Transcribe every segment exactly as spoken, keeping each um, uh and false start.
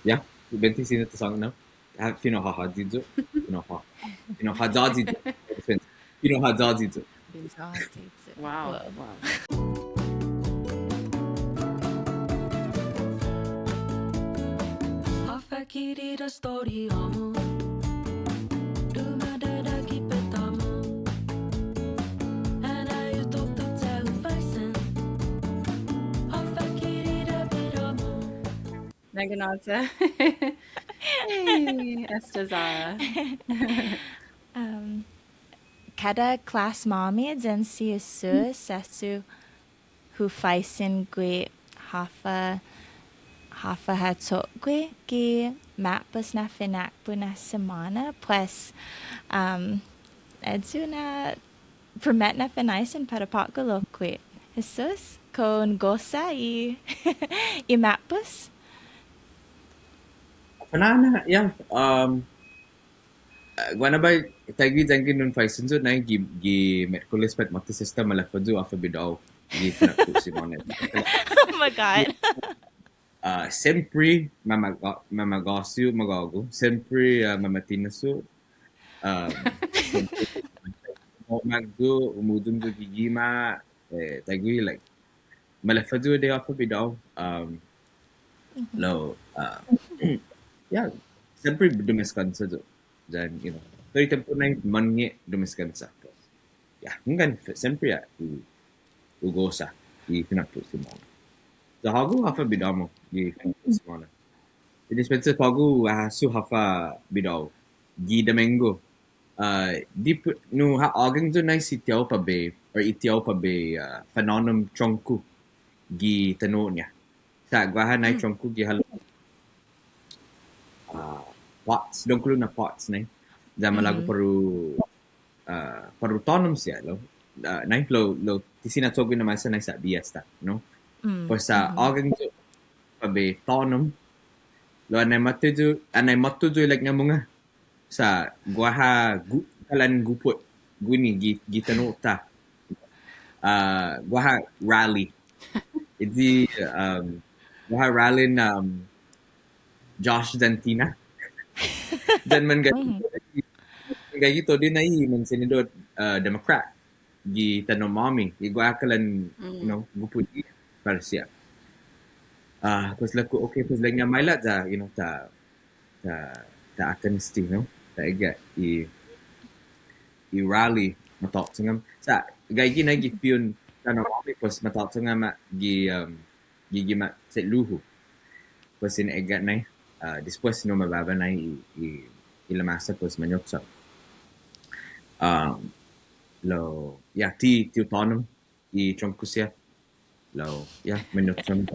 Yeah, bente siña ta sångan, no? Ah, fino' håhåyi yu'. Fino' hå-, fino' håyåyi yu'. Fino' håyåyi yu'. Fino' håyåyi yu'. Wow. Wow. Håfa kiridu estoriå-mu. Dumådadaki' påtgon-mu. Anai hu tutuge' hu faisen. Håfa kiridu bidå-mu. Nangga nai. Hey, esta ya. Um, kada klas-måmi yan si Jesus, sesso hu faisen gui' håfa, håfa ha cho'gue gi ma'pos na finakpo' na simåna, pues, um, ayu na primet na finaisen para på'go lokkue'. Jesus, kao un gosa i, i ma'pos? Fana'an, yeah. Um, uh, guaha na biahi, taiguihi yanggen un faisen yu' nai gi, gi Metkoles pat Måttes esta, maleffa yu' håfa bidå-hu gi finakpo' simåna. Oh my God. Uh, siempre, mamaga-, mamagåsi yu' magågu. Siempre, uh, mamatinas yu'. Um, siempre, magdu, umuyong yu' gi gima', eh, taiguihi, like, maleffa yu' adai håfa bidå-hu, um, lao, uh, yeah, siempre dumeskånsa yu'. Yan, you know, todu i tiempo nai mannge' dumeskånsa. Yeah, hunggan, siempre, yeah, hu, hu gosa i finakpo' simåna. Ya hågu, håfa bidå-mu i finakpo' simåna? I dispensa på'go, uh, hasso håfa bidå-hu gi Damenggo. Uh, di pu-, nu ha ågang yu' nai si tiå-hu para bai, or i tiå-hu para bai, uh, fanånom trongko gi tano'-ña. Sa' guaha nai trongko gi halom, uh, pots, dångkolo na pots nai. Ya malago' para u, uh, para u tånom siha, lao. Uh, nai, lao, lao, ti siña cho'gue na maisa nai sa' biha esta, no? Pues sa' ågang yu' para bai tånom. Lao anai måtto yu', anai måtto yu' ilek-ña mungnga. Sa' guaha gu-, kalan gupot guini gi, gi tano'-ta. Uh, guaha rally. Ayu, um, guaha rally na, um, Josh yan Tina. Yan manggaige, manggaige todu nai mansenadot, uh, Democrat gi tano'-måmi, i guaha kalan, you know, gupot i para siha. Ah, pues ilek-hu, okay, pues ilek-ña maila' ya, you know, ta, ta, ta atan este, no? Ta egga' i, i rally, matå'chong ham. Sa' gaige nai gi fi'on tano'-måmi, pues matå'chong ham gi, um, gi gima' che'lu-hu. Pues in egga' nai, ah, despues nu mababa nai i, i, i lamasa, pues mañochong. Um, lao, yeah, ti, ti hu tånom i trongko siha. Lao, yeah, mañochong.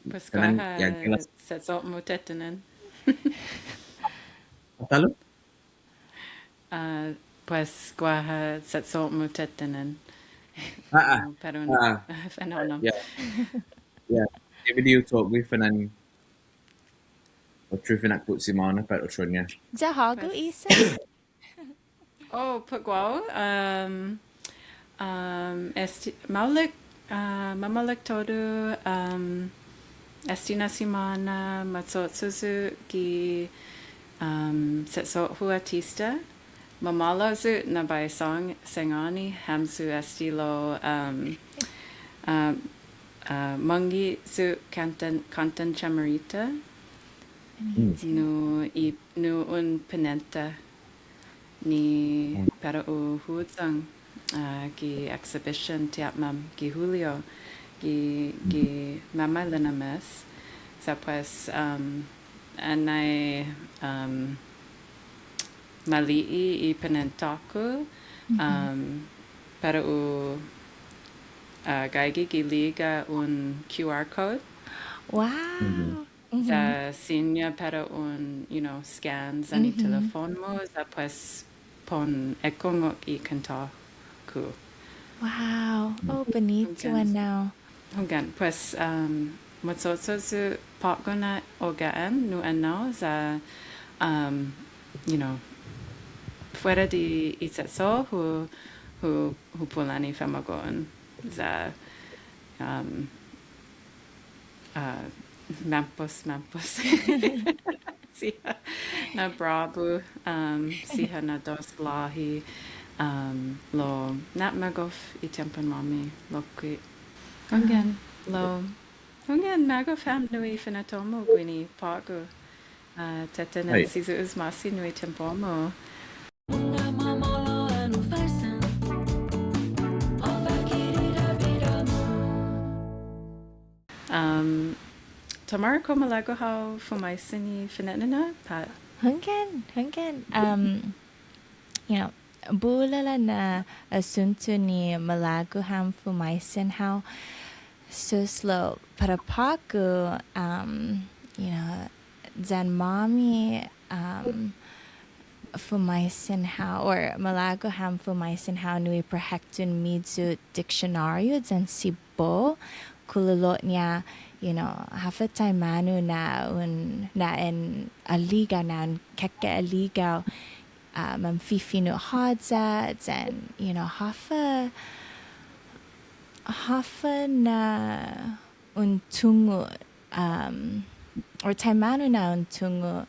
Pues guaha, yeah, sesso-mu tetehnan. Atan? Ah, pues, guaha sesso-mu tetehnan. Ah, ah. Ah, pero no. Ah. Fanånom. Yeah. Yeah. Debi di hu cho'gue fana'an otro finakpo' simåna pat otro-ña. Ya hågu, pues, Isa? Oh, put guåhu, um, um, este, maolek, uh, mamaolek todu, um, este na simåna, macho'cho' yu' gi, um, sesso-hu atista, mamåhlao yu' na bai sang-, sangåni hamyo este lao, um, uh, uh, månnge' yu' kåntan, kåntan Chamarita, nu i, nu un pinenta ni para u huyong, ah, gi exhibition ti åpmam gi Julio, gi, gi mamaila' na mes. Sa' pues, um, anai, um, mali'e' i pinentå-ku, um, para u, ah, gaige gi liga un Q R code. Wow. Ya siña para un, you know, scan yan i telefon-mu, ya pues pon ekungok i kantå-ku. Wow. Oh, bunitu ennao. Hunggan, pues, um, macho'cho' yu' på'go na ogga'an nu ennao, ya, um, you know, fuera di i sesso-hu, hu, hu pulan i famagu'on, ya, um, uh, Mampos, mampos. Siha na bråbu, um, siha na dos låhi, um, lao na'magof i tiempon-måmi lokkue'. Hunggan, lao, hunggan, magof ham nu i finatto-mu guini på'go. Uh, Tata, yan si Yu'os ma'åse' nu i tiempo-mu. Um, Tamara, kao malago' hao fumaisen i fine'nana, pat? Hunggan, hunggan. Um, you know, bula na asunto ni malago' ham fumaisen hao. Sus, lao para på'go, um, you know, yan-måmi, um, fumaisen hao, or malago' ham fumaisen hao nu i proyekton-miyu diksionåriu yan si Bo, kololo'ña, you know, håfa taimanu na un, na in aligao, na un keke aligao, uh, manfifino' håya, yan, you know, håfa, håfa na un tungo', um, or taimanu na un tungo'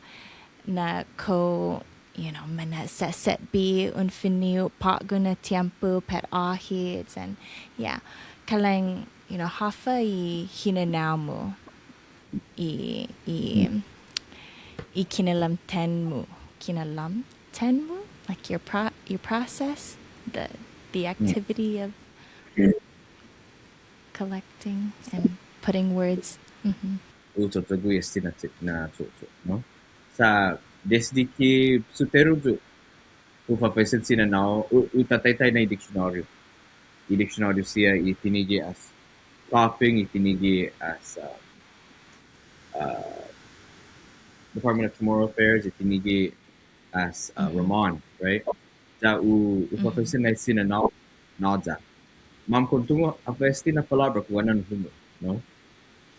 na kao, you know, mana'sesetbe un fino' på'go na tiempo pat åhe', yan, yeah, kalang, you know, håfa i hinanao-mu, i, i, i kinalamten-mu, kinalamten-mu, like your pro-, your process, the, the activity of collecting and putting words. Mhm. Hu cho'cho'gue este na ti-, na cho'cho', no? Sa' desde ki suteru yu', hu fafaisen si nanå-hu, hu, hu tataitai na i diksionåriu. I diksionåriu siha i tinige' as Topping, i tinige' as, um, uh, Department of Chamorro Affairs, i tinige' as, uh, Ramon, right? Ya hu, hu fafaisen nai si nanå-hu, no, ya. Mampos un tungo' håfa este na palåbra kao guaha na un tungo', no?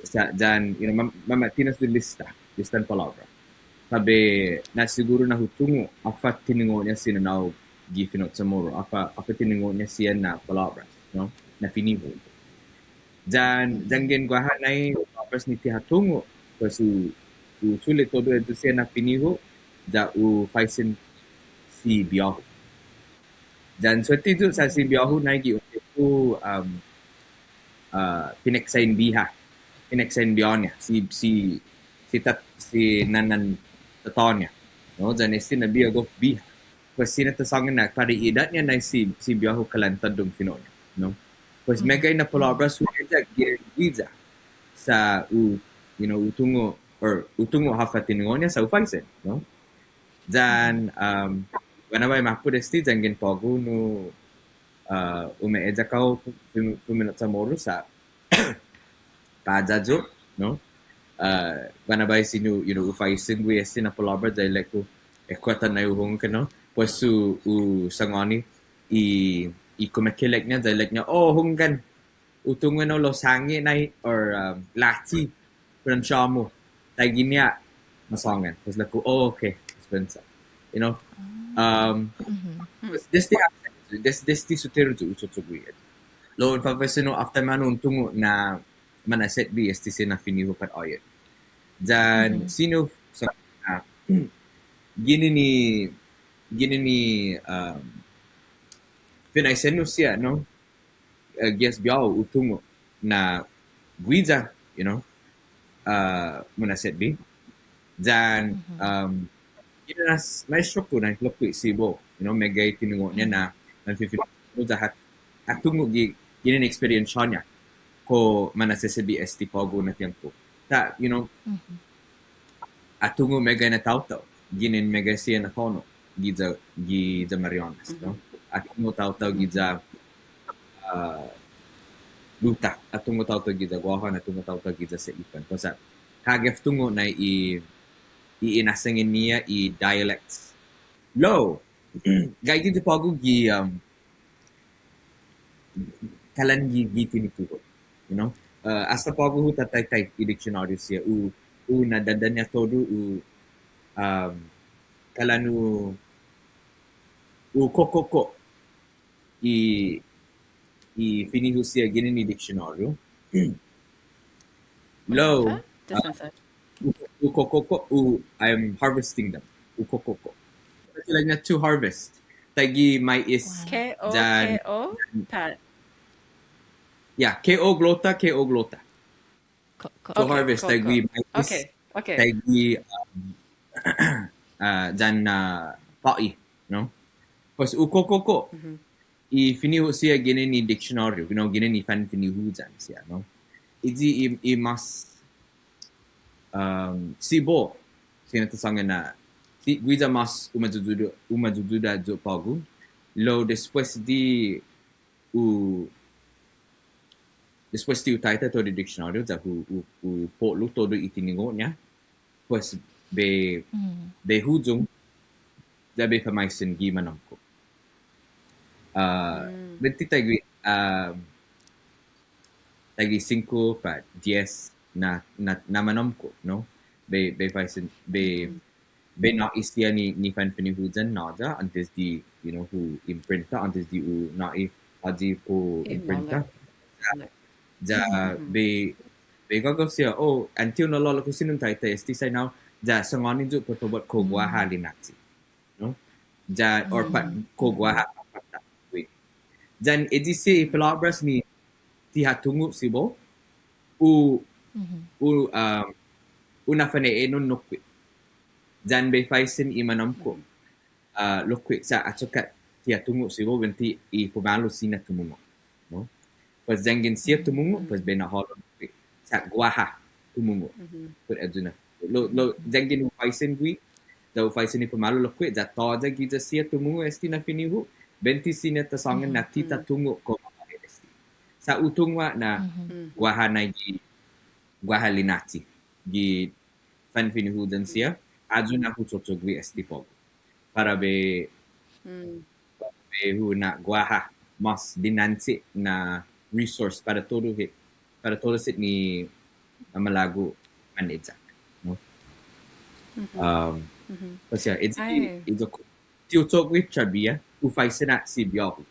Sa' yan, you know, ma-, ma-, matinas yu' lista, listan palåbra. Sa' bai na'siguru na hu tungo' håfa tiningo'-ña si nanå-hu gi fino' Chamoru, håfa, håfa tiningo'-ña siha na palåbra, no? Na fino'-hu. Yan, yanggen guaha nai palåbras ni ti ha tungo', pues hu, hu chule' todu ayu siha na fino'-hu, ya hu faisen si bihå-hu. Yan suette yu' sa' si bihå-hu nai gi un tiempo, um, uh, pineksai in biha, pineksai in bihå-ña, si, si, si tat-, si nånan tatå-ña, no? Yan este na biha gof biha. Pues siña ta sångan na para i idåt-ña nai si, si bihå-hu kalan tåddong fino'-ña, no? Pues meggai na palåbras hu eyak gi, guiya. Sa' hu, you know, hu tungo', or hu tungo' håfa tiningo'-ña sa' hu faisen, no? Yan, um, guaha na biahi mappot este yanggen på'go nu, uh, umeyak hao fu-, fu-, fumino' Chamoru sa' påya yu', no? Uh, guaha na biahi siña, you know, hu faisen gui' este na palåbra ya ilek-hu, eh, kuåttan nai hu hungok, no? Pues hu, hu sangåni i, i kumekeilek-ña ya ilek-ña, oh, hunggan, hu tungo' enao lao sange nai, or, um, lachi, pran chamo, taiguini ha' masångan. Pues ilek-hu, oh, okay, dispensa. You know? Um, pues desde, des-, desde suteru yu' hu cho'cho'gue. Lao un fafaisen håf taimanu un tungo' na mana'setbe este siha na fino'-hu pat åhe'. Yan siña hu sångan na ginen i, ginen i, um, finaisen-hu siha, no? Uh, gi as bihå-hu hu tungo' na guiya, you know, uh, mana'setbe. Yan, um, ginen as maestro-ku nai lokkue' si Bo, you know, meggai tiningo'-ña na, na fifino'-ña ya ha, ha tungo' gi, ginen experience-ña kao mana'setbe este på'go na tiempo. Sa', you know, ha tungo' meggai na taotao, ginen meggai siha na tono', giya, giya Marianas, no? Ha tungo' taotao giya, uh, Luta, ha tungo' taotao giya Guåhan, ha tungo' taotao giya Saipan. Kosa, ha gef tungo' nai i, i inasangåni-ña i dialects. Lao, gaige yu' på'go gi, um, kalan gi, gi tinituhon, you know? Uh, asta på'go hu tataitai i diksionåriu siha, hu, hu na'danña' todu, hu, um, kalan hu, hu kokoko' i, i fino'-hu siha ginen i diksionåriu. Lao, Dispensa. Hu, hu kokoko', hu, I'm harvesting them. Hu kokoko'. Like na to harvest. Taiguihi mais. Wow. K O K O? Yan, Pat. Yeah, K O glota, K O glota. Ko-, ko-, to harvest, okay, taiguihi mais. Okay, okay. Taiguihi, um, uh, yan, uh, pa'i, no? Pues hu kokoko'. Mhm. I fino' siha ginen i diksionåriu, you know, ginen i fanfino'an siha, no? Ayu i, i mas, um, sibo, siña ta sångan na, si, guiya mas umayuyuda, umayuyuda yu' på'go, lao despues di hu, despues di hu taitai todu i diksionåriu, ya hu, hu, hu po'lu todu i tiningo'-ña, pues bai, bai huyong, ya bai famaisen gi manåmko'. Ah, buente taiguihi, ah, taiguihi singko pat dies na, na, na manåmko', no? Bai, bai faisen, bai, bai nå'i siha ni, ni fanfino'an na ya, åntes di, you know, hu imprenta, åntes di hu nå'i håyi para u imprenta. Ya, ya bai, bai gågao siha, oh, åntes na lå'la' kao siña un taitai este saina, ya sangåni yu' put fabot kao guaha linachi. No? Ya, or pat kao guaha, pat, pat, wait. Yan ayu siha i palåbras ni ti ha tungo' sibo, hu, hu, um, hu na'fañe'an lokkue'. Yan bai faisen i manåmko', uh, lokkue' sa' achokka' ti ha tungo' sibo, buente i pumalu siña tumungo'. No? Pues yanggen siha tumungo', pues bai na'hålom lokkue'. Sa' guaha tumungo'. Put ayu na. Lao, lao, yanggen hu faisen gui', ya hu faisen i pumalu lokkue', ya tåya' giya siha tumungo' este na fino', buente siña ta sångan na ti ta tungo' kao guaha este. Sa' hu tungo' na guaha nai gi, guaha linachi. Gi fanfino'an siha, ayu na hu cho'cho'gue este på'go. Para bai, bai hu na'guaha mas dinanche na resource para todu hit, para todu hit ni malago' maneyak, no? Um, pues yeah, it's, it's, ti hu cho'gue trabiha, hu faisen ha' si bihå-hu.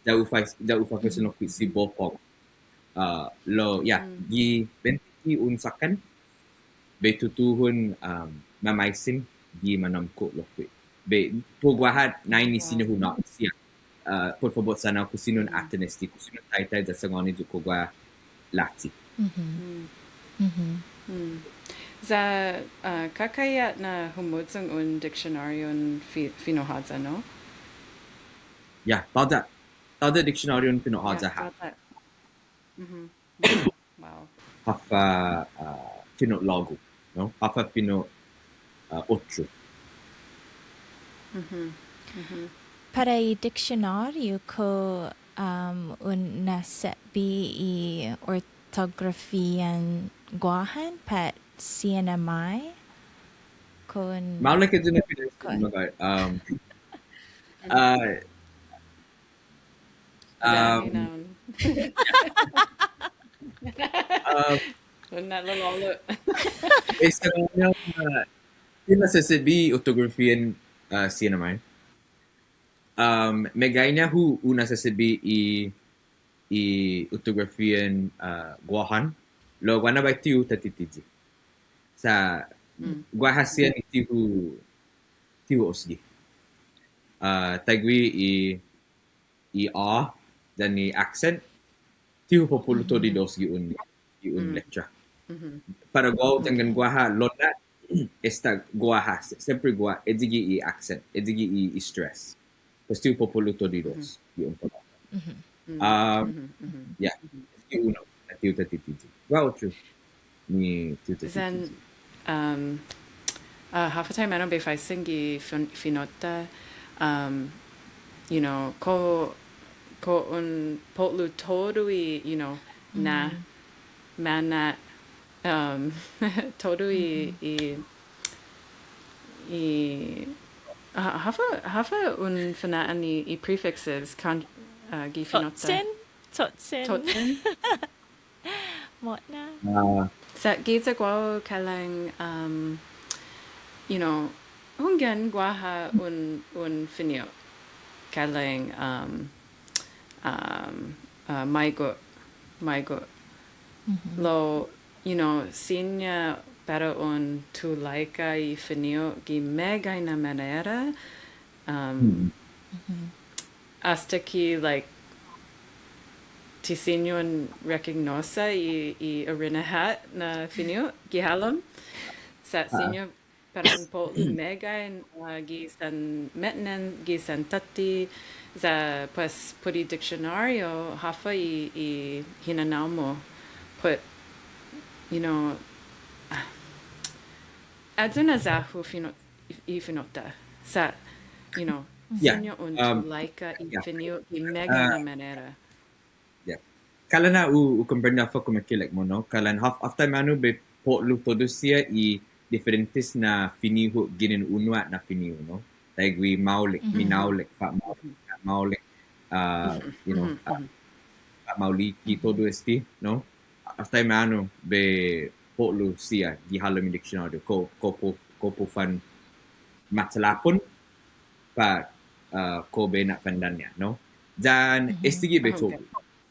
Ya hu fais-, ya hu faisen lokkue' si bihå-hu. Uh, lao, yeah, gi buente un såkkan, bai tutuhon, um, mamaisen gi manåmko' lokkue'. Bai, kao guaha nai ni siña hu nå'i siha. Uh, put fabot sa' nå'i kao siña un atan este, kao siña un taitai ya sangåni yu' kao guaha lachi. Ya, uh, kakahiya na humuyong un diksionårion fi-, fino' håya, no? Yeah, tåya', tåya' diksionårion fino' håya ha'. Wow. Håfa, uh, fino' lågu, no? Håfa fino', uh, otro. Para i diksionåriu kao, um, un na'setbe i ortografian Guåhan pat C N M I kao un... Maolek ayu na fino', um, uh, Um, um, Estagåña, uh, ti na'setbe i ortografian, uh, C N M I. Um, meggaiña hu, hu na'setbe i, i ortografian, uh, Guåhan. Lao guaha na biahi ti hu tatitiyi. Sa' guaha siha ni ti hu, ti hu osge. Uh, taiguihi i i a, yan i accent, ti hu popo'lo todu i dos gi un, gi un letra. Para guåhu yanggen guaha, lao na, esta guaha, si-, siempre guaha, ayu gi i accent, ayu gi i, i stress. Pues ti hu popo'lo todu i dos gi un palåbra. Um, yeah, gi uno, na ti hu tatitiyi. Guaha otro ni ti hu tatitiyi. Yan, um, uh, håfa taimanu bai faisen gi fin-, fino'-ta, um, you know, kao, kao un po'lo todu i, you know, na, mana, um, todu i, i, i, uh, håfa, håfa un fana'an i, i prefixes, kon-, uh, gi fino'-ta. Cho'chen? Cho'chen. Cho'chen. Mo'na. Ah. Sa' giya guåhu kalang, um, you know, hunggan guaha un, un fino' kalang, um, um, uh, maigo', maigo'. Lao, you know, siña para un tulaika i fino' gi meggai na manera, um, asta ki, like, ti siña un rekognosa i, i orinahåt na fino' gi hålom. Sa' siña para un po'lu meggai, uh, gi san me'nan, gi san tåtte, ya, pues, put i diksionåriu, håfa i, i hinanao-mu, put, you know, ayu na ya-hu fino', i, i fino'-ta. Sa', you know, siña un tulaika i fino' gi meggai na manera. Yeah. Kalan ha' hu, hu komprende håfa kumeke'ilek-mu, no? Kalan håf-, håftaimanu bai po'lu todu siha i diferentes na fino' ginen unu na fino', no? Taiguihi maolek, minaolek, fa'maolek, na'maolek, uh, you know, uh, fa'maoleki, todu este, no? Håftaimanu bai po'lu siha gi halom i diksionåriu, kao, kao para u, kao para u fanmachalapon, pat, uh, kao bai na'fandaña', no? Yan, este gi bai cho'gue.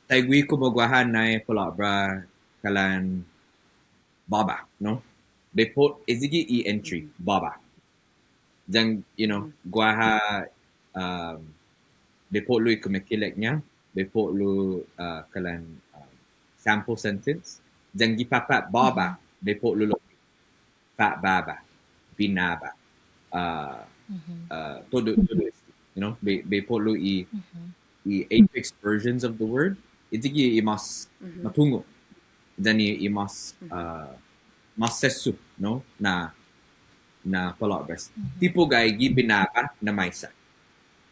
Taiguihi komu guaha nai palåbra kalan båba, no? Bai put, este gi i entry, båba. Yan, you know, guaha, um, bai po'lu i kumeke'ilek-ña, bai po'lu, uh, kalan, um, sample sentence. Yan gi papa' båba, bai po'lu lokkue' fa'båba, binaba, uh, uh, todu, todu este, you know, bai, bai po'lu i, i apex versions of the word, este gi i mas matungo', yan i, i mas, uh, mas sesso, no, na, na palåbras. Ti put gaige gi binaba na maisa.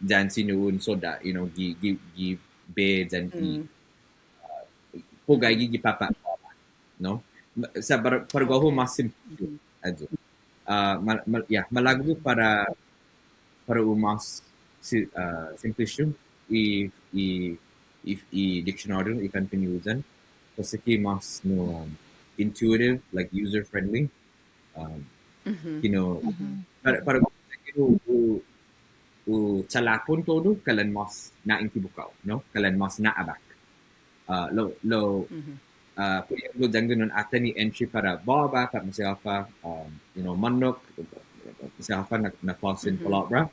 Yan siña un sodda', you know, gi, gi, gi be yan i, uh, put gaige gi papa', no? Ma-, sa' para, para guåhu mas simple ayu. Uh, ma-, ma-, yeah, malago' yu' para, para u mas si-, uh, simplisiu i, i, i, i diksionåriu, i fanfino'-an. Pues este mas nu, um, intuitive, like, user friendly. Um, you know, para, para u, u, u chalapon todu, kalan mas na'enkibukao, no? Kalan mas na'abak. Uh, lao, lao, uh, put ehemplo, yanggen un atan i entry para båba, pat maseha håfa, um, you know, månnok, maseha håfa na, na klåsen palåbra.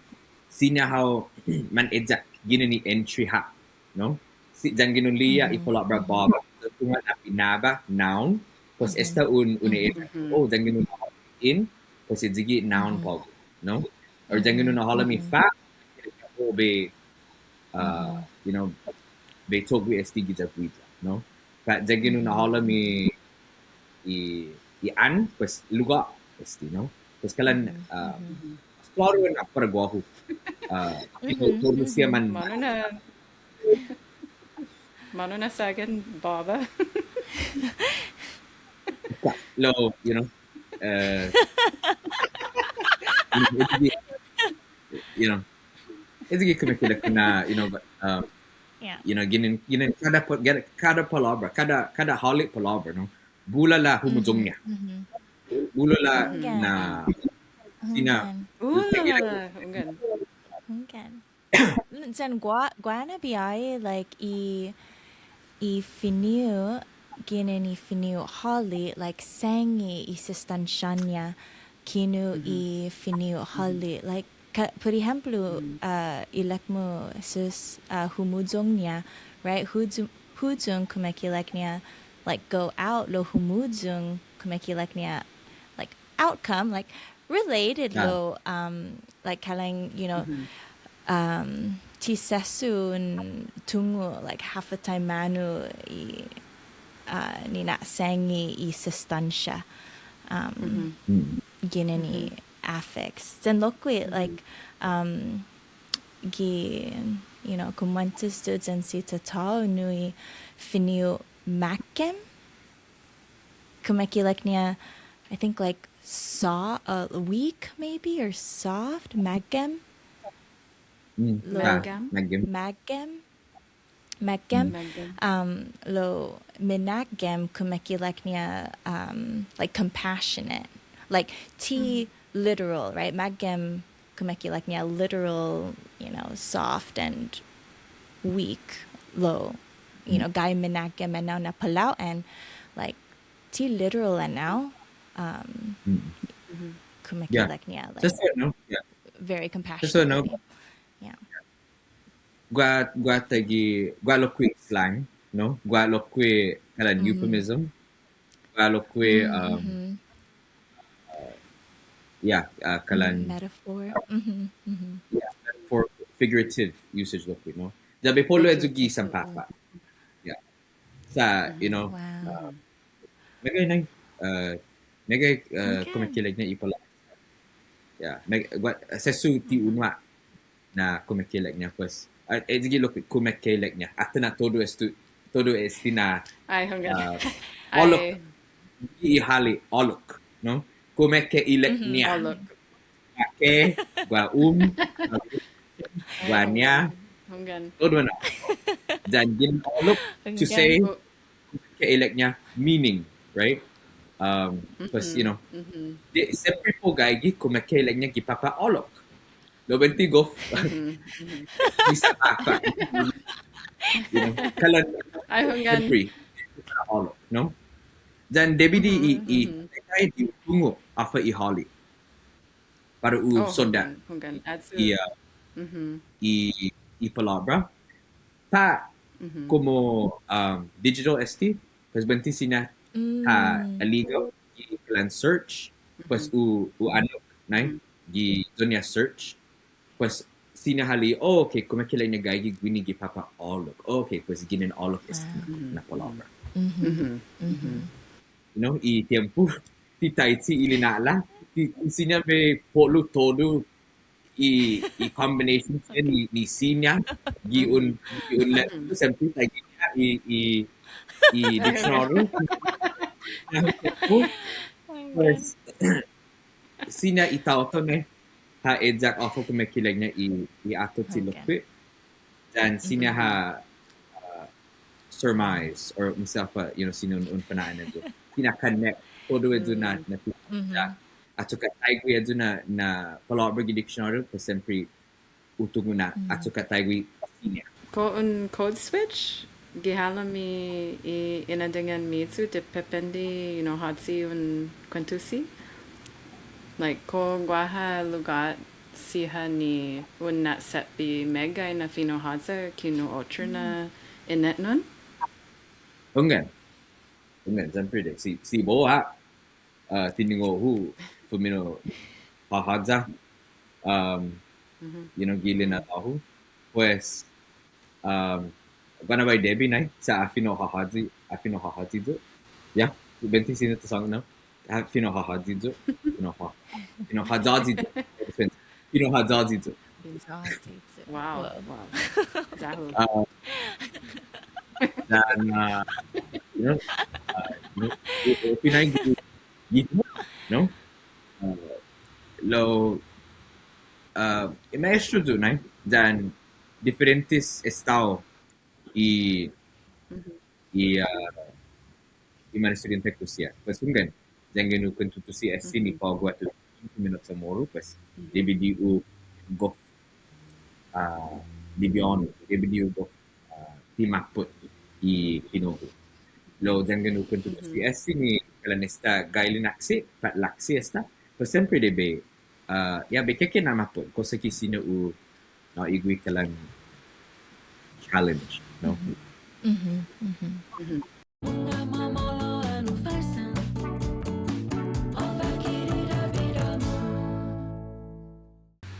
Siña hao maneyak ginen i entry ha', no? Si, yanggen un li'e' i palåbra båba. Tungo' na binaba, noun. Pues esta un, un, oh, yanggen un in, pues este gi noun på'go, no? Or yanggen un hålom i fa', oh, bai, uh, you know, bai cho'gue este giya guiya, no? Pat yanggen un hålom i, i, i an, pues lugåt este, no? Pues kalan, uh, mas klåru na para guåhu. Uh, you know, todu siha man- Manu na, manu na sagan båba. Lao, you know, uh, you know, este gi kumeke'ilek-ña, you know, but, um, you know, ginen, ginen kada pa-, kada, kada palåbra, kada, kada hale' palåbra, no? Bula la humuyong-ña. Bula la na, siña, bula la, hunggan. Hunggan. Yan gua-, guaha na biahi, like, i, i fino' ginen i fino' hale', like, siña i sustansia-ña kinu i fino' hale', like, ka-, put ehemplo, uh, ilek-mu sus, uh, humuyong-ña, right? Huyu-, huyong kumeke'ilek-ña, like, go out, lao humuyong kumeke'ilek-ña, like, outcome, like, related lao, um, like, kalan, you know, um, ti sesso un tungo', like, håfa taimanu i, uh, nina'siña i sustansia, um, ginen i affix. Yan lokkue', like, um, gi, you know, kumuentos yu' yan si tatå-hu nu i fino' makem, kumeke'ilek-ña, I think, like, so-, uh, weak, maybe, or soft, makem. Lao, makem. Makem. Makem. Um, lao minakem kumeke'ilek-ña, um, like, compassionate. Like, ti literal, right? Makem kumeke'ilek-ña literal, you know, soft and weak, lao, you know, gai minakem ennao na palao'an, like, ti literal ennao, um, kumeke'ilek-ña, like, sesso ennao, yeah. Very compassionate. Sesso ennao, yeah. Guaha, guaha taiguihi, guaha lokkue' slang, no? Guaha lokkue' kalan euphemism. Guaha lokkue', um, uh, yeah, uh, kalan metaphor. Yeah, metaphor, figurative usage lokkue', no? Ya bai po'lo ayu gi sanpapa'. Yeah. Sa', you know, uh, meggai nai, uh, meggai, uh, kumeke'ilek-ña i palåbra. Yeah, meg-, guaha, sesso ti unu ha' na kumeke'ilek-ña, pues, uh, ayu gi lokkue' kumeke'ilek-ña. Atan na todu estu-, todu este na, uh, ålok. I hale' ålok, no? Kumeke'ilek-ña. Ålok. Guaha ke, guaha um, guaha ña. Hunggan. Todu na. Yan ginen ålok, to say, kumeke'ilek-ña meaning, right? Um, pues, you know, siempre po gaige kumeke'ilek-ña gi papa' ålok. Lao buente gof. Gi sanpapa'. You know, kalan siempre ålok, no? Yan debi di i, i, i tungo' håfa i hale' para u sodda' i, uh, i, i palåbra. Pat komu, um, digital este, pues buente siña ha aligao i kalan search, pues u, u annok nai gi iyo-ña search, pues siña ha li'e', oh, okay, kumeke'ilek-ña gaige guini gi papa' ålok. Oh, okay, pues ginen ålok este na palåbra. You know, i tiempo ti taitai i lina'la', ti, ti siña bai po'lo todu i, i combination ni, ni siña gi un, gi un le-, siempre taiguihi i, i, i dictionary. Pues, siña i taotao nai ha eyak håfa kumeke'ilek-ña i, i åtok ti lokkue'. Yan siña ha, uh, surmise or un siha, you know, siña un, un fana'an ayu. Siña connect todu ayu na, na, na, achokka' taiguihi ayu na, na palåbra gi dictionary, pues siempre hu tungo' na achokka' taiguihi siña. Kao un code switch, gi halom i, i inadingan-miyu, depepende, you know, håyi un kuentusi. Like, kao guaha lugåt siha ni un na'setbe meggai na fino' Håya kinu otro na inetnon? Hunggan. Hunggan, siempre dei. Si, si Bo ha', uh, tiningo'-hu fumino' Håya, um, you know, gi lina'la'-hu. Pues, um, guaha na biahi debi nai, sa' ha fino' Håya, ha fino' Håya yu'. Ya, buente siña ta sångan, no? Ha fino' Håya yu'. Fino' Hå-, fino' Håya yu'. Fino' Håya yu'. Wow. Wow. Ya-hu. Uh, yan, uh, you know, uh, you know, u-, u-, pinai gi-, gi-, no? Uh, lao, uh, i maestro yu', no? Yan diferentes estao i, i, uh, i manestudiånte-ku siha. Pues, hunggan, yanggen hu kuentutusi este ni på'go atu fumino' Chamoru, pues, debi di hu gof, ah, debi di hu gof, ah, ti mappot i fino'-hu. Lao yanggen hu kuentutusi este ni kalan esta gai lina'la', pat la'la' esta, pues, siempre debi ah, ya, bai keke na mappot, kosa ki siña hu, no, i gui' kalan challenge, no?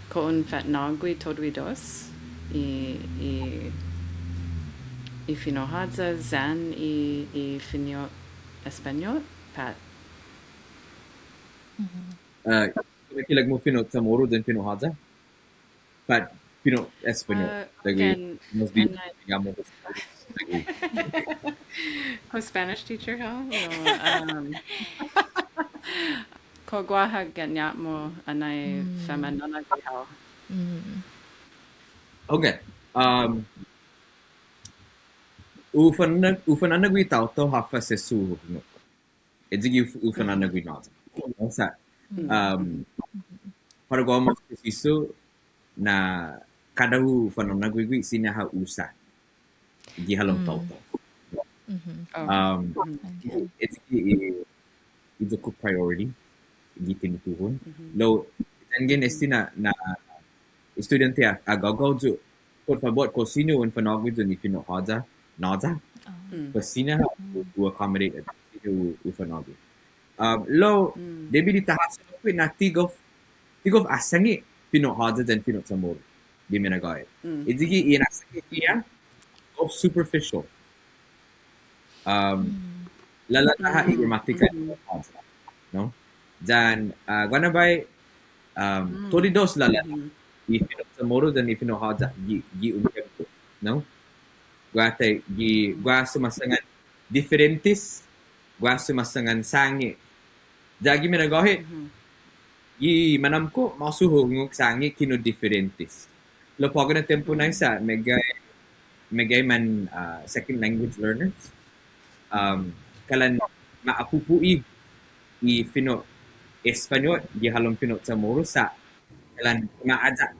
Kao un fa'nå'gue todu i dos, i, i, i fino' Håya yan i, i fino' Españot, pat. Ah, kumeke'ilek-mu fino' Chamoru yan fino' Håya? Pat fino' Españot. Ah, taiguihi, hunggan, mas di, anai, digamos, taiguihi. Kao Spanish teacher hao? No, um, kao guaha ga'ña-mu anai fanmana'gue hao. Okay. Um, u fan-, u fanmana'gue taotao håfa sesso hu hungok. Ayu gi u fanmana'gue nai. Sa', um, para guaha mas presisu na kada hu fanmana'gue gui' siña ha usa gi halom taotao. Um, it's i, i, i iyo-ku priority, gi tinituhon. Lao, yanggen este na, na estudiånte ha, ha gagao yu', put fabot kao siña un fa'nå'gue yu' ni fino' håya, nåya. Kao siña ha, u, u accommodate, kao siña u, u fa'nå'gue. Um, lao, debi di ta hasso lokkue' na ti gof, ti gof asange fino' håya yan fino' CHamoru. Di minagåhet. Ayu i inasangekña, gof superficial. Um, lålå'la' ha' i gramatika, no? Yan, ah, guaha na biahi, um, todu i dos lålå'la'. I fino' CHamoru yan i fino' håya, gi, gi un tiempo, no? Guaha tai, gi, guaha sumåsangan diferentes, guaha sumåsangan sange. Ya gi minagåhet, gi manåmko', mås hu hungok sange kinu diferentes. Lao på'go na tiempo nai sa', meggai, meggai man, ah, second language learners. Um, kalan ma apupu'i i fino' Españot, gi halom fino' CHamoru sa', kalan ma ayek,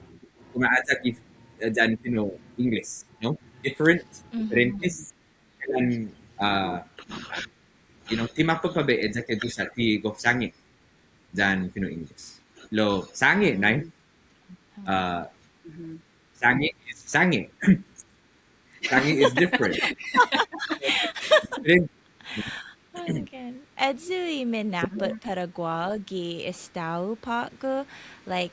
ma ayek i, eh, yan fino' English, no? Different, diferentes, kalan, ah, you know, ti mappot para bai ayek i sa' ti gof sange yan fino' English. Lao, sange, nai? Uh, sange is sange. Sange is different. Different. Ayu i minappot para guåhu gi estao på'go, like,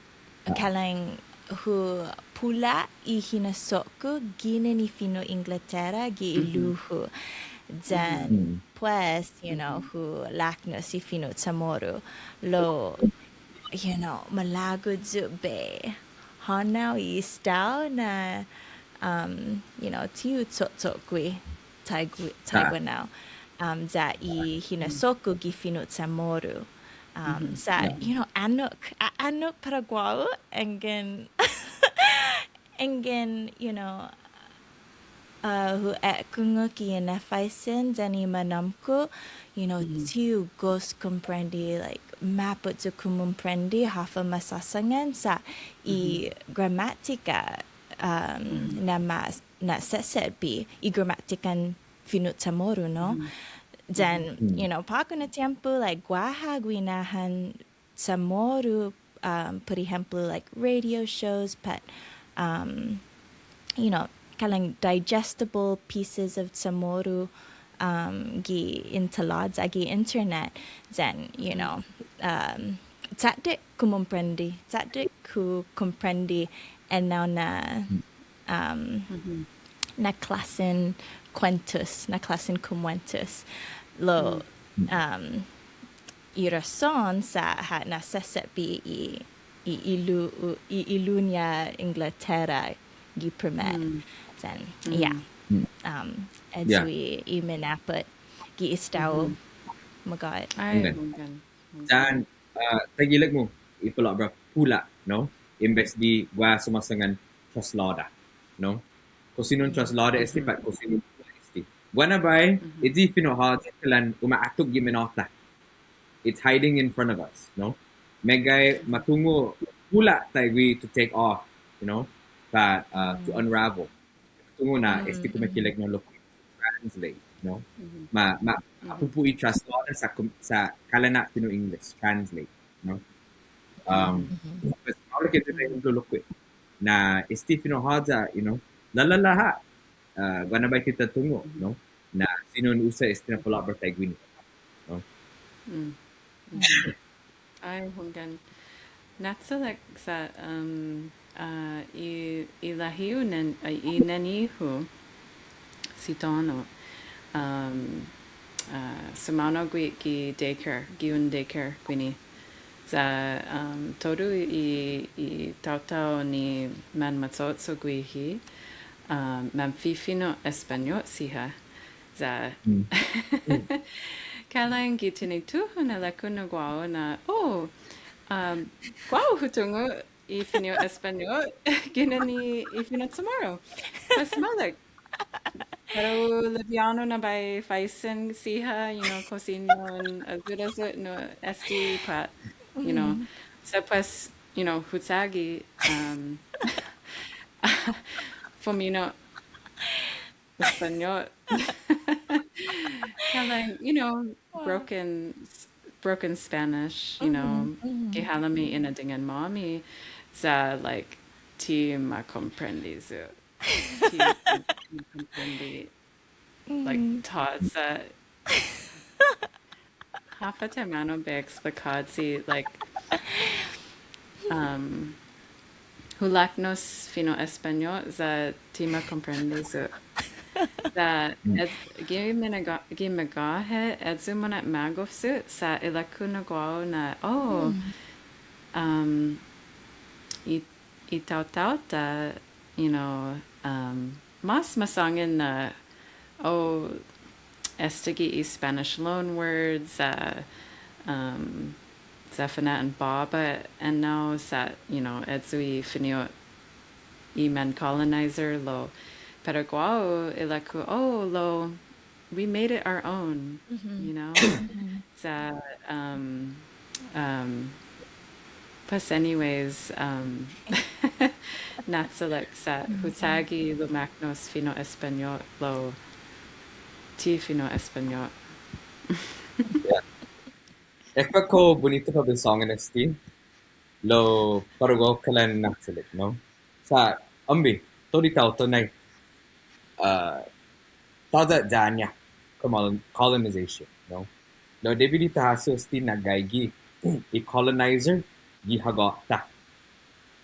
kalang hu pula' i hinasso-ku ginen i fino' Inglatera gi ilu-hu. Yan, pues, you know, hu laknos i fino' CHamoru. Lao, you know, malago' yu' bai hånao i estao na, um, you know, ti hu cho'cho'gue taiguenao. Um, ya i hinasso-ku gi fino' CHamoru. Um, sa', you know, annok, a-, annok para guåhu, yanggen, yanggen, you know, uh, hu ekungok i inefaisen yan i manåmko', you know, ti hu gof komprende, like, mappot yu' kumomprende håfa masåsangan sa' i gramatika, um, na mas, na sesetbe i gramatikan fino' CHamoru, no? Yan, you know, på'go na tiempo, like, guaha guinahan CHamoru, um, por ehemplo, like, radio shows, pat, um, you know, kalang digestible pieces of CHamoru, um, gi intalåya, gi internet, yan, you know, um, chaddek kumomprende, chaddek hu komprende enao na um, na klåsen kuentos, na klåsen kumuentos. Lao, um, i rason sa' ha na'sesetbe i, i ilu, i ilu-ña Inglatera gi primet. Then, yeah. Um, ayu i, i minappot gi estao magåhet. Ai, hunggan. Yan, ah, taiguihi ilek-mu i palåbra pula', no? Imbes di guaha sumåsangan traslåda, no? Kao siña un traslåda este pat kao siña un pula' este. Guaha na biahi, ayu i fino' håya kalan umaatok gi minåta. It's hiding in front of us, no? Meggai ma tungo' pula' taiguihi to take off, you know? Pat, uh, to unravel. Tungo' na este kumekeilek-ña lokkue' translate, no? Ma, ma, apupu'i traslåda sa' kum-, sa' kalan fino' English, translate, no? Um, pues, maolek este ehemplo lokkue'. Na este fino' håya, you know, lålå'la' ha', uh, guaha na biahi ti ta tungo', no? Na siña un usa este na palåbra taiguini, no? Ai, hunggan. Na'chalek sa', um, uh, i, i lahi-hu nen-, uh, i nene-hu, si Tono, um, uh, sumaonao gue' gi daycare, gi un daycare guini. Sa', um, todu i, i taotao ni manmacho'cho' guihi, um, manfifino' Españot siha. Sa', kalang gi tinituhon na ilek-hu na guåhu na, oh, um, guåhu hu tungo' i fino' Españot, ginen i fino' CHamoru. Pues maolek. Pero libiånu na bai faisen siha, you know, kao siña un ayuda yu', no, este pat, you know. Sa' pues, you know, hu chagi, um, fumino' Españot. Like, you know, broken, s-, broken Spanish, you know, gi halom i inadingan-måmi, sa', like, ti ma komprende yu'. Ti ma komprende. Like, tåya'. Håfa taimanu bai eksplikåyi, like, um, hu laknos fino' Españot, sa' ti ma komprende yu'. Sa', gi minagå-, gi magåhet, ayu muna'magof yu', sa' ilek-hu na guåhu na, oh, um, i, i taotao-ta, you know, um, mas masångan na, oh, estague' i Spanish loan words, uh, um, sa' fana'an båba ennao sa', you know, ayu i fino' i man colonizer lao, para guåhu, ilek-hu, oh, lao, we made it our own, you know? Sa', um, um, pues anyways, um, na'chalek sa' hu chagi lumaknos fino' Españot lao ti fino' Españot. Yeah. Ekpa' kao bunitu para bai sångan este, lao para guåhu kalan na'chalek, no? Sa' ambi, todu i taotao nai, uh, tåya' ya-ña, colon-, colonization, no? Lao debi di ta hasso este na gaige i colonizer gi hagå-ta.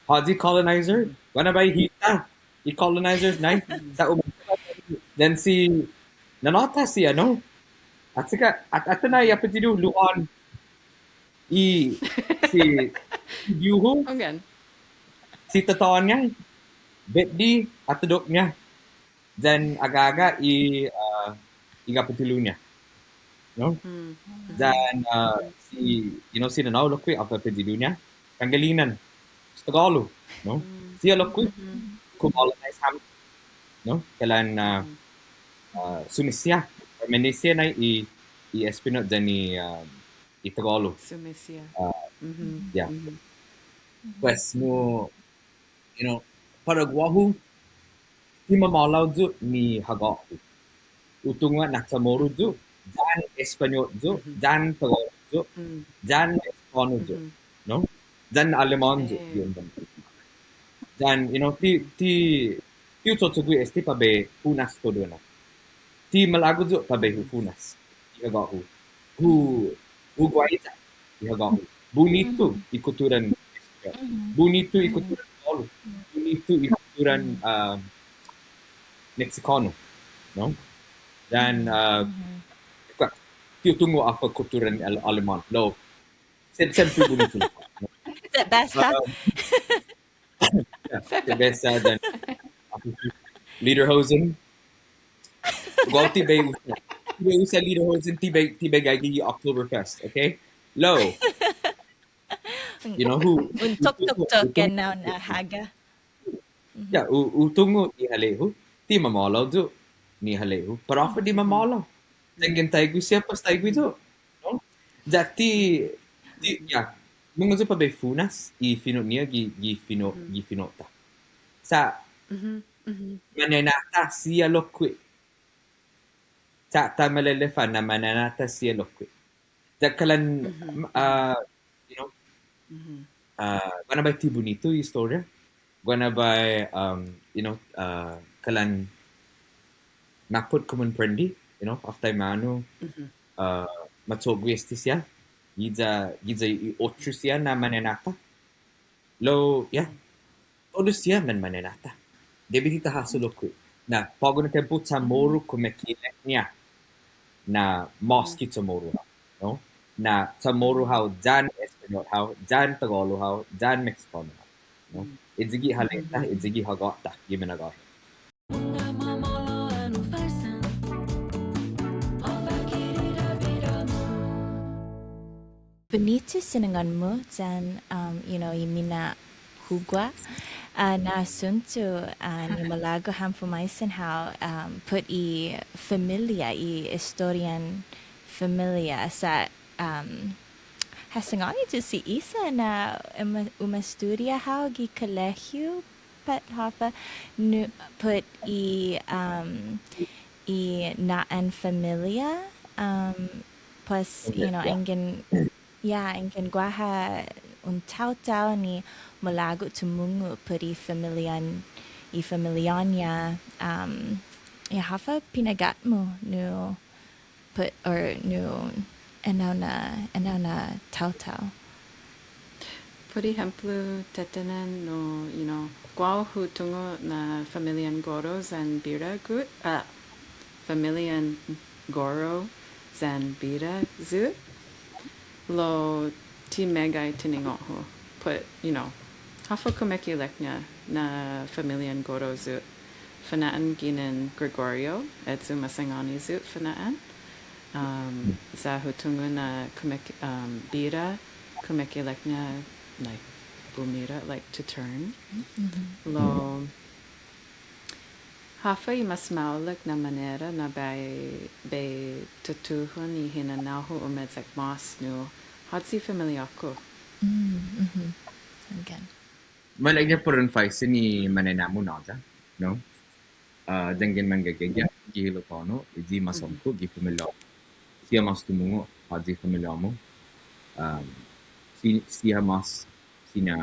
Håyi colonizer, guaha na biahi hita i colonizers nai, sa' um, yan si nanå-ta siha, no? Achokka', at-, atan nai apelyidu Lujan, i si, si bihu-hu, si tatå-ña, Betde Atadok-ña, yan Agaga' i, uh, i apelyidu-ña, no? Yan, uh, si, you know, si nanå-hu lokkue', håfa apelyidu-ña? Pangelinan. Tagalog, no? Siha lokkue', kumålånais ham-, no? Kalan, uh, uh, sumesia, or mañaina-ña i, i Españot yan i, um, i Tagalog. Sumesia. Uh, yeah. Pues, no, you know, para guåhu, ti mamåhlao yu' ni hagå-hu. Hu tungo' na Chamoru yu', yan Españot yu', yan Tagalog yu', yan Mexicano yu', no? Yan Aleman yu', yan, you know, ti, ti, ti hu cho'gue este para bai funas todu ennao. Ti malago' yu' para bai hu funas i hagå-hu. Hu, hu guaiya i hagå-hu. Bunitu i kutturan Mexico. Bunitu i kutturan Tagalog. Bunitu i kutturan, um, Mexicano, no? Yan, uh, ti hu tungo' håfa kutturan Ale-, Aleman. Lao, sem-, siempre bunitu. Is it best, huh? Um, Yeah, the best, uh, then, lederhosen. Guåhu ti bai usa, ti bai usa lederhosen, ti bai, ti bai gaige gi Oktoberfest, okay? Lao. You know, hu, un tok, tok, tok, ennao na håga. Yeah, hu, hu tungo' ni hale'-hu, ti mamåhlao yu' ni hale'-hu. Para håfa di mamåhlao. Yanggen taigue siha pues taigue yu'. No? Ya ti, ti, ya. Mungnga yu' para bai funas i fino'-ñiha gi, gi fino', gi fino'-ta. Sa', mañaina-ta siha lokkue'. Sa' ta maleleffa na mañaina-ta siha lokkue'. Ya kalan, uh, you know, uh, guaha na biahi ti bunitu i estoria. Guaha na biahi, um, you know, uh, kalan mappot kumomprende, you know, håf taimanu, uh, ma cho'gue este siha, giya, giya i otro siha na mañaina-ta. Lao, yeah, todu siha man mañaina-ta. Debi di ta hasso lokkue' na på'go na tiempo Chamoru kumekeilek-ña na mås ki Chamoru hao, no? Na Chamoru hao, yan Españot hao, yan Tagalog hao, yan Mexicano hao, no? Ayu gi hale'-ta, ayu gi hagå-ta, gi minagåhet. Bunitu sinangån-mu yan, um, you know, i mina'hugua, uh, na asunto, uh, ni malago' ham fumaisen hao, um, put i familia, i estorian familia, sa', um, ha sangåni yu' si Isa na um-, umestudia hao gi kolehiu, pat håfa, nu-, put i, um, i na'an familia, Um, pues, you know, anggen, yeah, anggen guaha un taotao ni malago' tumungo' put i familian, i familian-ña, um, yeah, håfa pinagat-mu nu put, or nu enao na, enao na taotao. Put ihemplo, tetehnan nu, you know, guåhu hu tungo' na familian Goro yan Bira yu', ah, familian Goro yan Bira yu'. Lao ti meggai tiningo'-hu. Put, you know, håfa kumeke'ilek-ña na familian Goro yu'. Fana'an ginen Gregorio, ayu ma sangåni yu' fana'an. Um, ya hu tungo' na kumeke-, um, Bira, kumeke'ilek-ña, like, bumira, like, to turn. Lao, håfa i mas maolek na manera na bai, bai tutuhon i hinanao-hu umeyak mas nu, håyi familiå-ku. Again. Maolekña para un faisen i mañaina-mu, no, ya, no? Ah, yanggen manggaige gi hilo' tåno', i mas åmko' gi familia. Siha mas tumungo' håyi familiå-mu. Um, si-, siha mas siña,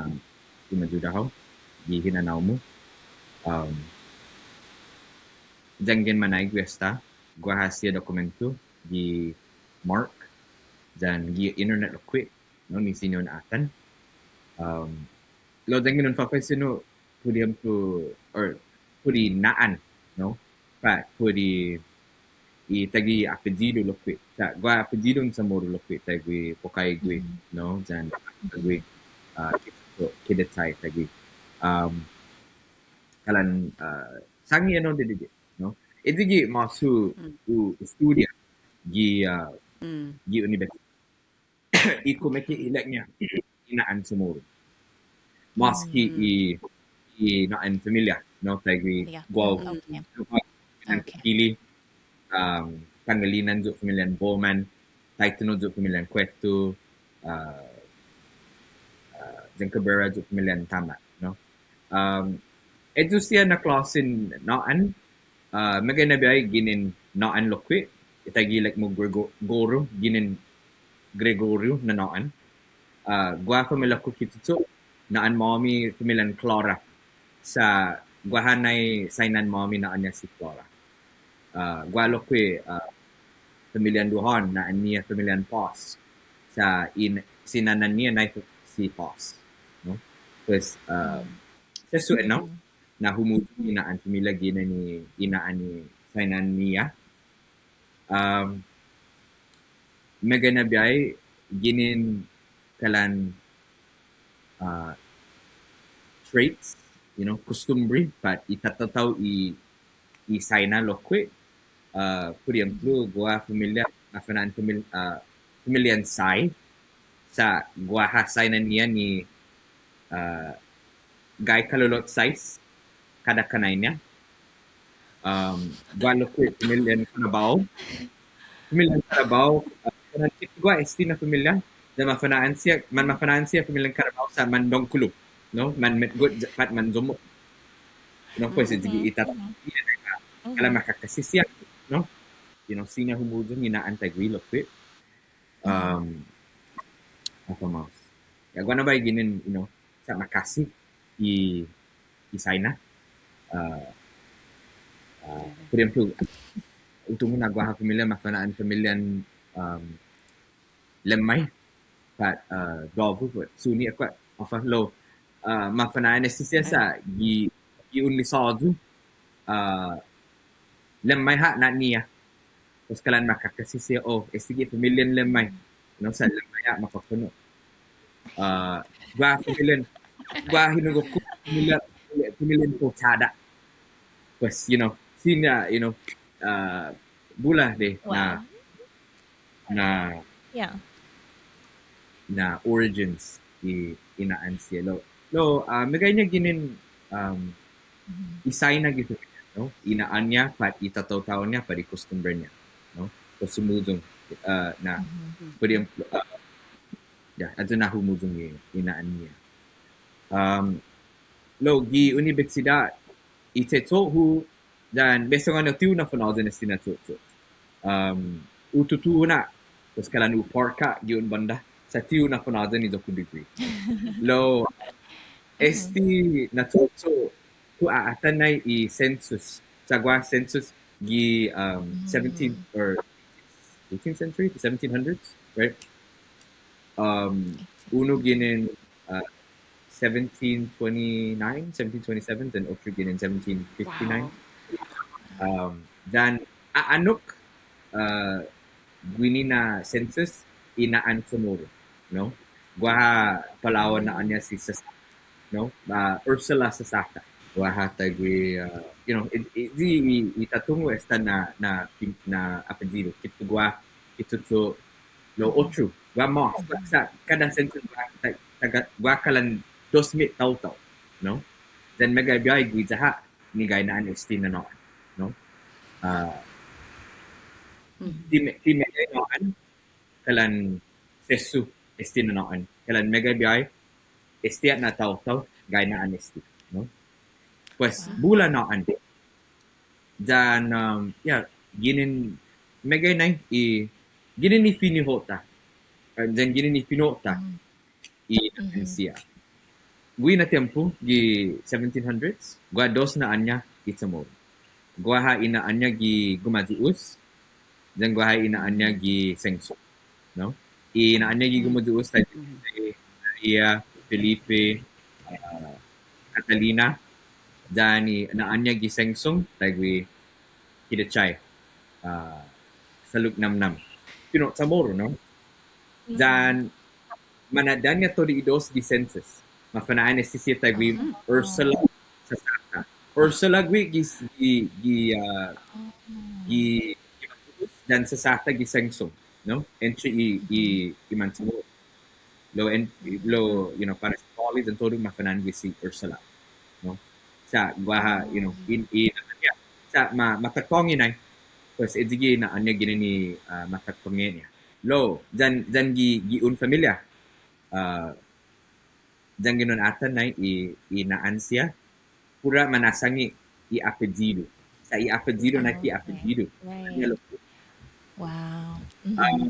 siña mayuda hao gi hinanao-mu. Um, yanggen manaigue esta, guaha siha dokumentu gi Mark, yan gi internet lokkue', no, ni siña un atan. Um, lao yanggen un fafaisen yu', put i, um, pu-, or put i na'an, no? Pat put i, i taiguihi apiyidu lokkue'. Sa' guaha apiyidun Chamoru lokkue', taiguihi Pocaigue, no? Yan taiguihi, uh, Kidechai taiguihi. Um, kalan, uh, Sangi enao didide', no? Ayu gi mas hu, hu estudia gi, uh, gi unibetsidåt. I kumeke'ilek-ña i na'an Chamoru. Maski i, i na'an familia, no, taiguihi guåhu. Familian Kili, um, Pangelinan yu' familian Bowman, Taitano yu' familian Kuetu, uh, uh, yan Cabrera yu' familian Tama', no? Um, ayu siha na klåsen na'an, uh, meggai na biahi ginen na'an lokkue', i taiguihi ilek-mu Grego-, Goro, ginen Gregorio na na'an. Uh, guaha familiå-ku gi tutuhon, na'an-måmi familian Clara. Sa' guaha nai sainan-måmi na'an-ña si Clara. Uh, guaha lokkue', uh, familian Duhon, na'an-ñiha familian Pås. Sa' i, si nanan-ñiha nai si Pås. No? Pues, uh, sesso enao, na humuyong i na'an familia ginen i, i na'an i sainan-ñiha. Um, meggai na biahi ginen kalan, uh, traits, you know, kostumbre, pat i tataotao i, i saina lokkue', uh, put ihemplo, guaha familia, mafana'an famil-, uh, familian Sai, sa' guaha sainan-ñiha ni, uh, gai kalulot sais kada kanai-ña. Um, guaha lokkue' familian Carabao. Familian Carabao, uh, kalan ti guaha este na familia, ya mafana'an siha, man mafana'an siha familian Carabao sa' mandångkolo, no? Manmetgot, ya, pat manyommok. No, pues, i, i tata-, kalan makakasi siha, no? You know, siña humuyong i na'an taiguihi lokkue'. Um, håfa mas? Ya, guaha na biahi ginen, you know, sa' makasi i, i saina. Uh, uh, put ihemplo, hu tungo' na guaha familia mafana'an familian, um, Lemmai, pat, uh, Dågu, pat Suni, håfa, håfa lao, uh, mafana'an este siha sa' gi, gi un lisåyu, uh, Lemmai ha' na'an-ñiha. Pues kalan makakasi siha, oh, este gi familian Lemmai. No, sa' Lemmai ha' makakunu'. Uh, guaha familian, guaha hinungok-ku familian, familian Pochada. Pues, you know, siña, you know, uh, bula de na, na, na origins i, i na'an siha. Lao, lao, uh, meggaiña ginen, um, i saina gi familia, no? I na'an-ña, pat i tataotao-ña, pat i kostumbre-ña, no? Pues humuyong, uh, na, put ihemplo, uh, ya, ayu na humuyong i, i na'an-ñiha. Um, lao gi unibetsidåt, i che'cho'-hu, yan bai sangåni yu' ti un na'funhåyan este na che'cho'. Um, hu tutuhon ha', pues kalan hu park ha' gi un bånda. Sa' ti hu na'funhåyan i iyo-ku degree. Lao, este na cho'cho' hu a'atan nai i census. Sa' guaha census gi, um, seventeen or eighteenth century, the seventeen hundreds, right? Um, unu ginen, uh, seventeen twenty-nine, seventeen twenty-seven, then otro ginen seventeen fifty-nine. Wow. Um, then, a-, annok, uh, guini na census i na'an Chamoru, no? Guaha palao'an na'an-ña si Sasata, no? Uh, Ursula Sasata. Guaha taiguihi, uh, you know, i, i, i, i, i ta tungo' esta na, na, na apelyidu. Ki tutuhon, ki tutuhon, lao otro. Guaha mås, sa' kada census guaha, ta-, taga-, guaha kalan dos mit taotao, no? Then meggai biahi guiya ha', ni gaige na'an este na na'an, no? Ah, ti me-, ti meggai na'an, kalan sesso este na na'an. Kalan meggai biahi, este na taotao, gaige na'an este, no? Pues, bula na'an. Yan, um, yeah, ginen, meggai nai, i, ginen i fino'-ta. Uh, yan ginen i fino'-ta. I na'an siha. Guihi na tiempo, gi seventeen hundreds, guaha dos na'an-ña i Chamoru. Guaha i na'an-ña gi Gumayu'os, yan guaha i na'an-ña gi Sengsong, no? I na'an-ña gi Gumayu'os, taiguihi Maria, Felipe, ah, Catalina, yan i na'an-ña gi Sengsong, taiguihi Kidechai, ah, Saluknamnam. Fino' Chamoru, no? Yan mana'daña' todu i dos gi census. Mafana'an este siha taiguihi Ursula Sasata. Ursula guihi gi, gi, gi, ah, gi, gi Gumayu'os yan Sasata gi Sengsong, no? Entre i, i, i Manchamoru. Lao en, lao, you know, para si Polly yan todu mafana'an guihi si Ursula, no? Sa' guaha, you know, in, in, yeah. Sa' ma, mataktångi nai. Pues, ayu gi na'an-ña ginen i, ah, mataktångi-ña. Lao, yan, yan gi, gi un familia. Ah, yanggen un atan nai i, i na'an siha, puru mana'sahnge i apelyidu. Sa' i apelyidu nai ti apelyidu. Right. Wow. Ah,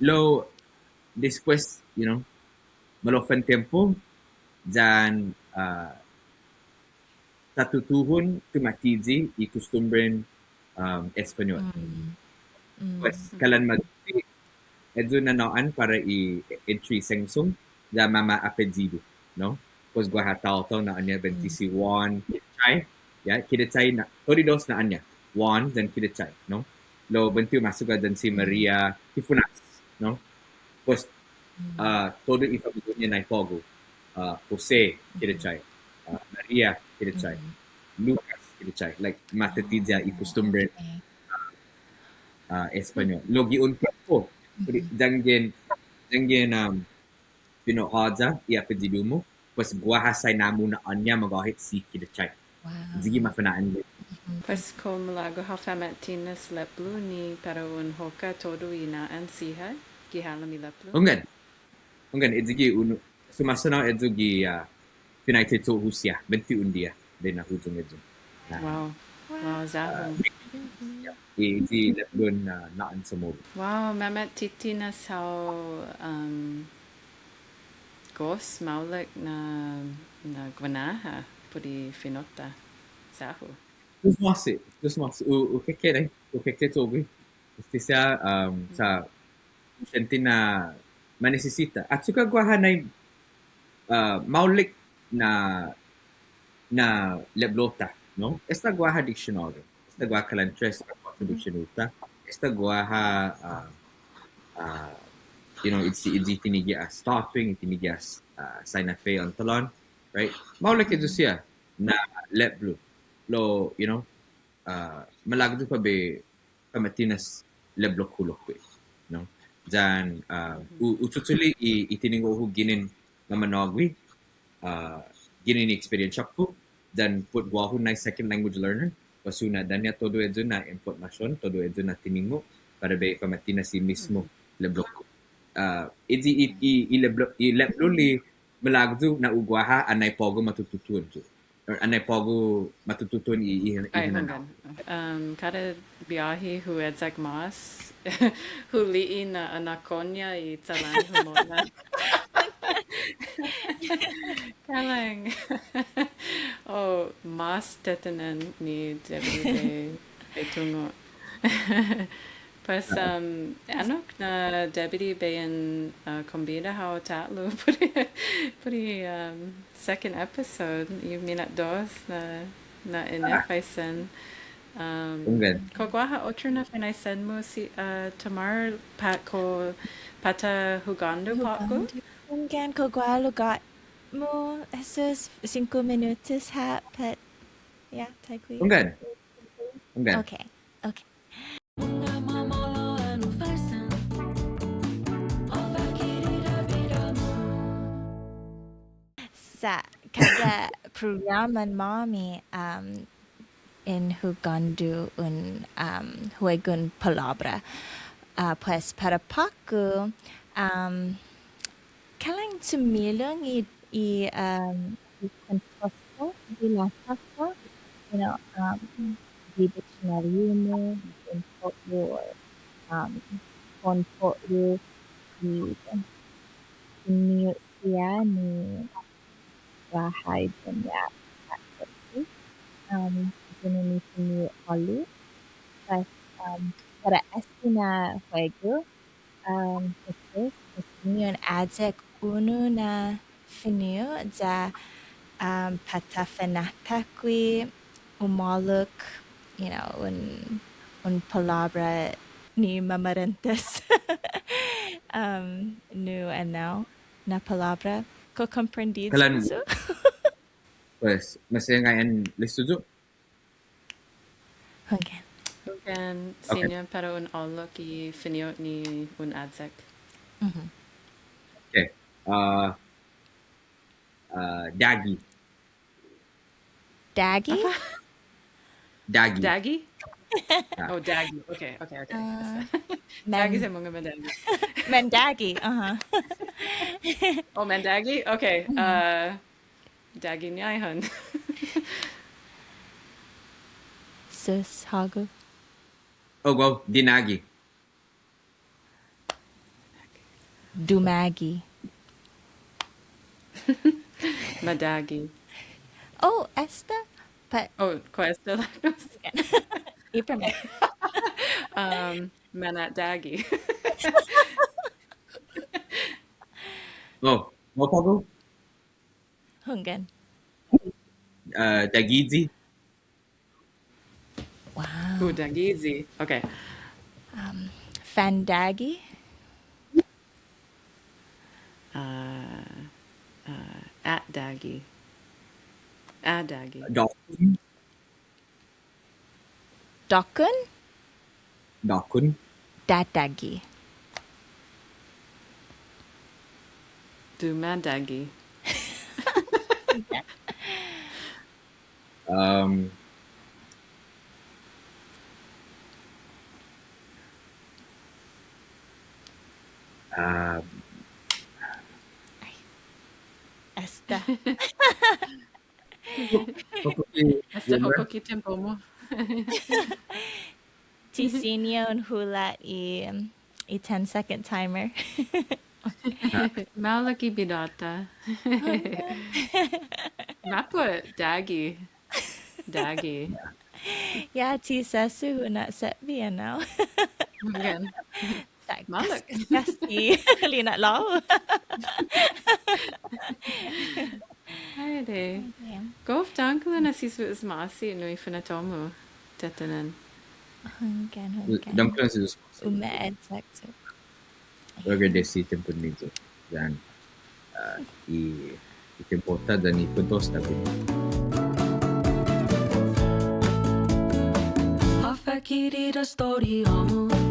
lao, despues, you know, malofan tiempo, yan, ah, ta tutuhon tumatiyi i kustumbren, um, Españot. Pues, kalan ma-, ayu na na'an para i entre Sengsong, ya mama apelyidu, no? Pues guaha taotao na'an-ña buente si Juan Kidechai, ya, Kidechai na, todu i dos na'an-ña, Juan yan Kidechai, no? Lao buente masugua yan si Maria Tifunas, no? Pues, ah, todu i familia-ña nai på'go, ah, Jose Kidechai, ah, Maria Kidechai, Lucas Kidechai, like, matitiyi i kustumbren, ah, Españot. Lao gi un tiempo, yanggen, yanggen, um, fino' håya i apelyidu-mu, pues guaha saina-mu na'an-ña magåhet si Kidechai. Wow. Ayu gi mafana'an. Pues kao malago' hao fa'ma'tinas lepblo ni para un hoka todu i na'an siha gi halom i lepblo? Hunggan. Hunggan, ayu gi unu, sumåsaonao ayu gi, ah, finaitai-hu siha, buente un diha, bai na'huyong ayu. Ah. Wow. Wow, ya-hu. Ah, i, i lepblon, ah, Na'an Chamoru. Wow, mama'titinas hao, um, gos maolek na, na guinaha put i fino'-ta. Ya-hu. Gos ma'åse', gos ma'åse'. Hu, hu keke, eh? Hu keke todu. Este siha, um, sa' hu siente na manisisita. Achokka' guaha nai, uh, maolek na, na lepblo-ta, no? Esta guaha diksionåriu. Esta guaha kalan tres, kuåttro diksionåriu-ta. Esta guaha, uh, uh, you know, i, i, i tinige' as Topping, i tinige' as, uh, Santa Fe Untulan, right? Maolek ayu siha na lepblo. Lao, you know, uh, malago' yu' para bai fa'ma'tinas lepblo-ku lokkue', no? Yan, uh, hu, hu tutuhon i, i tiningo'-hu ginen mamanå'gue, uh, ginen i experience-ku, yan put guåhu nai second language learner, pues hu na'daña' todu ayu na impottmasion, todu ayu na tiningo', para bai fa'ma'tinas i mismo lepblo-ku. Uh, i, i, i, i lepblo, i lepblo ni malago' yu' na u guaha anai på'go ma tutuhon yu'. Or anai på'go matututuhon i, i, i hinanao. Ai, hunggan. Um, kada biåhi hu eyak mås, hu li'e' na anåkko-ña i chalan-ña hu mo'na. Kalang. Oh, mås tetehnan ni debi di bai, bai tungo'. Pues, um, annok na debi di bai in, uh, kombida hao ta'lo put i, put i, um, second episode, i mina'dos na, na inefaisen. Um, kao guaha otro na finaisen-mu si, uh, Tamar, pat kao, pat ta hugåndo på'go? Hunggan, kao guaha lugåt-mu, Jesus, singko minutos ha', pat, yeah, taiguihi. Hunggan. Hunggan. Okay, okay. Sa' kada programan-måmi, um, in hugåndo un, um, huegon palåbra. Uh, pues, para på'go, um, kalang chumilong i, i, um, i kuentos-ta, i låtsa-ta, you know, um, i diksionåriu-mu, i kuentos-hu, or, um, kuentos-hu, i, i fino' siha ni guaha i dueña Taxi. Um, i dueña ni fino' hålom. Pues, um, para este na huego, um, pues, pues, ni un ayek unu na fino' ya, um, pat ta fanatague umålok, you know, un, un palåbra ni mamarentas. Um, nu enao na palåbra. Kao komprendido? Kalan, pues, maseha ngai'an listo yu'? Hunggan. Hunggan, okay. Siña para un ålok i fino' ni un ayek. Mhm. Okay. Uh, uh, dagi. Dagi? Apa? Dagi. Dagi? Yeah. Oh, dagi. Okay, okay, okay. Uh, dagi man-, sa' mungnga mandagi. Mandagi, uh-huh. Oh, mandagi? Okay. Mhm. Uh, Dagi ni ai han. Sus, hågu. Oh, well, dinagi. Dumagi. Madagi. Oh, esta. Pa- oh, kao esta la kos. Ipan. Um, mana'dagi. Oh, kao på'go? Hunggan. Uh, dagiji. Wow. Ooh, dagiji. Okay. Um, fandagi. Uh, uh, atdagi. Adagi. Dokkon. Dokkon? Dokkon. Dadagi. Dumadagi. Um, um, esta. Hokkoki. Esta, hokkoki tiempo-mu. Ti siña un hula' i, i ten second timer. Maolek i bidå-ta. Mappot dagi. Dagi. Ya, ti sesso hu na'setbe enao. Hunggan. Maolek. Kasi, kasi, kasi. Lina'la'. Ai adai. Ai adai. Gof dångkolo na si Yu'os ma'åse' nu i finatto-mu, tetehnan. Hunggan, hunggan. Dångkolo na si Yu'os ma'åse'. Ume'eyak yu'. Hu agradesi i tiempon-miyu. Yan, ah, i, i tiempo-ta yan i kuentos-ta. Håfa kiridu estoriå-mu.